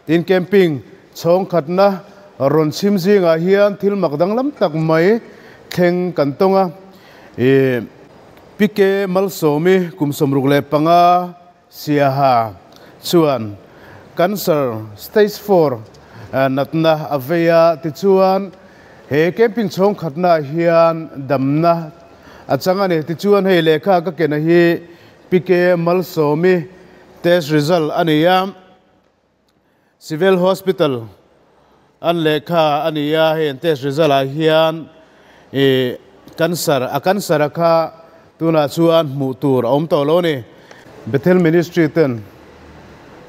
Tin camping chhawng khatna rawn chhim zingah hian thil mak danglam tak mai thleng kan tawng a. Ih PK Malsawmi kum 65 Siaha chuan Cancer stage 4 natna a vei a, tichuan he camping chhawng khatnaah hian damna a chang a ni. Tichuan hei lehkha ka kena hi PK Malsawmi test result a ni a, Civil Hospital an lehkha a ni a, hei an test result ah hian ih cancer a cancer a kha tunah chuan hmuh tur a awm tawh lo a ni. Bethel Ministry ten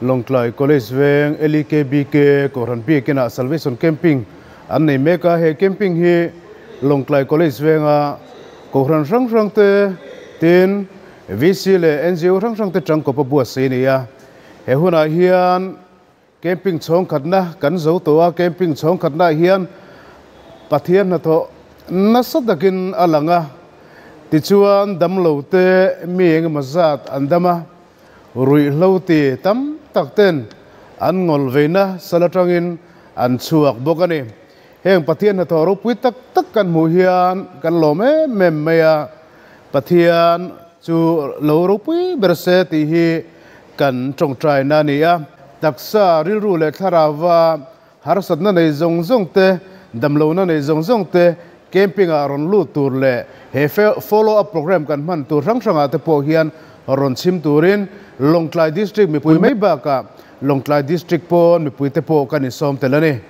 Lawngtlai College veng LEKBK Kohhran biakinah Salvation Camping an nei mek a, he camping hi Lawngtlai College venga Kohhran hrang hrang te tin VC leh NGO hrang hrang te tangkawp a buatsaih a ni a. He hunah hian camping chhawng khatna kan zo tawh a, camping chhawng khatnaah hian Pathian hnathawh nasa takin a lang a, tichuan damlo te mi engemaw zat an dam a, ruihhlo ti tam tak ten an ngawl veina sal atangin an chhuak bawk a ni. Heng Pathian hnathawh ropui tak tak kan hmuh hian kan lawm em em mai a, Pathian chu lo ropui ber se tih hi kan tawngtaina a ni a. Taksa, rilru leh thlarauva harsatna nei zawng zawng te, damlohna nei zawng zawng te camping-ah rawn lut tur leh he follow up program kan hman tur hrang hrangah te pawh hian rawn chhim turin Lawngtlai District mipui mai bakah Lawngtlai District pawn mipuite pawh kan insawm tel a ni.